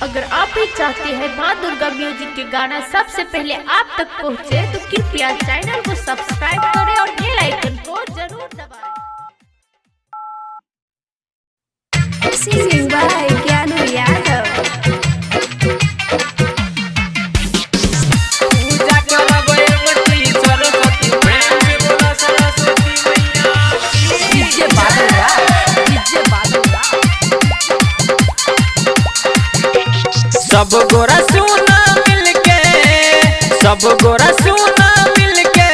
अगर आप भी चाहते हैं माँ दुर्गा म्यूजिक के गाना सबसे पहले आप तक पहुँचे, तो कृपया चैनल को सब्सक्राइब करें और बेल आइकन को जरूर दबाएं। Singing by Gyanu Yadav. पूजा करबै अमती सरस्वती प्रेम से बोला सरस्वती मैया। डीजे बादल राज, डीजे बादल राज। सब गोरा सोना मिलके, सब गोरा सोना मिलके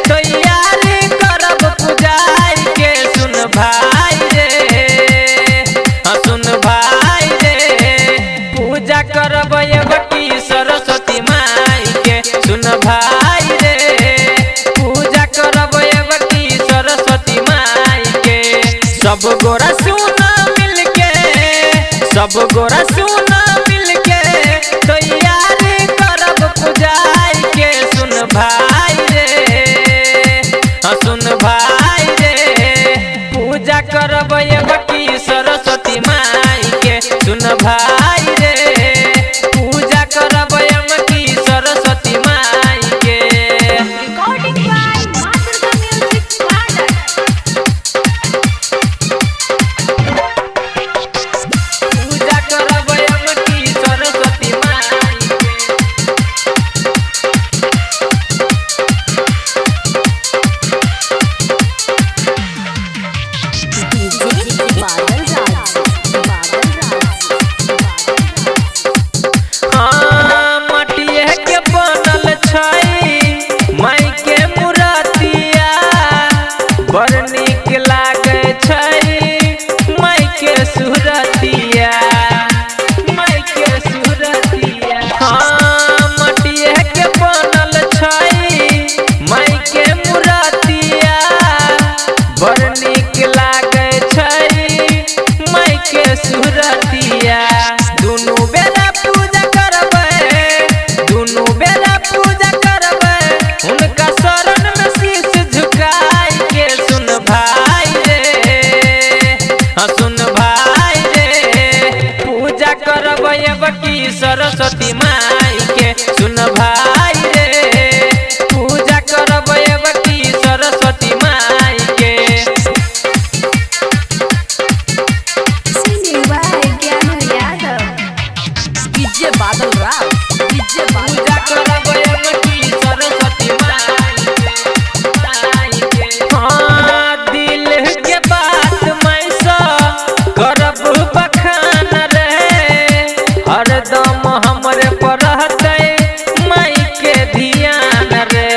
तैयारी करब पूजाई के। सुन भाई रे, हाँ सुन भाई रे, पूजा करब अबकी सरस्वती माई के। सुन भाई रे, पूजा करब अबकी सरस्वती माई के। सब गोरा सोना मिलके, सब गोरा सोना मिलके तैयारी करब पूजाई के। सुन भाई रे, हाँ सुन भाई रे, पूजा करब अबकी सरस्वती माई के। सुन भाई रे, पूजा करब अबकी सरस्वती माई के। रिकॉर्डिंग बाय माँ दुर्गा म्यूजिक बादल। पूजा करब अबकी सरस्वती माई के। डीजे बादल राज, बादल राज, बादल राज। हाँ, मटिये के बनल छै माई के मुरतिया, बड़ नीक लागै छै माई के सुरतिया, माई के सुरतिया। हाँ, मटिये के बनल छै माई के मुरतिया, बड़ नीक लागै छै माई के सुरतिया। दुनू बेरा पूजा करबै, दुनू बेरा पूजा करबै, हुनका शरण में शीश झुकाई के। सुन भाई रे, हाँ सुन भाई रे, पूजा करबै अबकी सरस्वती माई के। सुन भाई रे, पूजा करबै अबकी सरस्वती माई के। Singing by Gyanu Yadav. DJ Badal Raj, DJ Badal पूजा राज। करबै अबकी सरस्वती माई के, माई के। हाँ, दिल के बात मैं सा करब बखान रे, हरदम हमरे पर रहतै माई के ध्यान रे,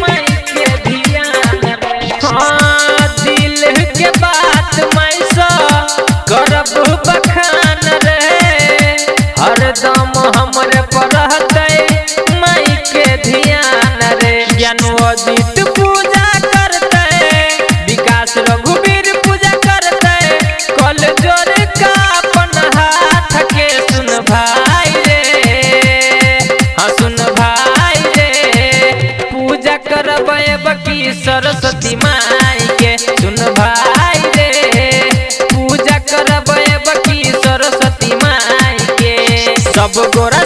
माई के ध्यान रे। हाँ, दिल के बात मैं सा करब बखान रे, हरदम हमरे पर रहतै माई के ध्यान रे। ज्ञान अजीत पूजा करतै, विकास रघुवीर पूजा करतै, कल जोड़ का अपन हाथ के। सुन भाई रे, हाँ सुन भाई रे, पूजा करबै अबकी सरस्वती माई के। सुन भाई रे, पूजा करबै अबकी सरस्वती माई के। सब गोरा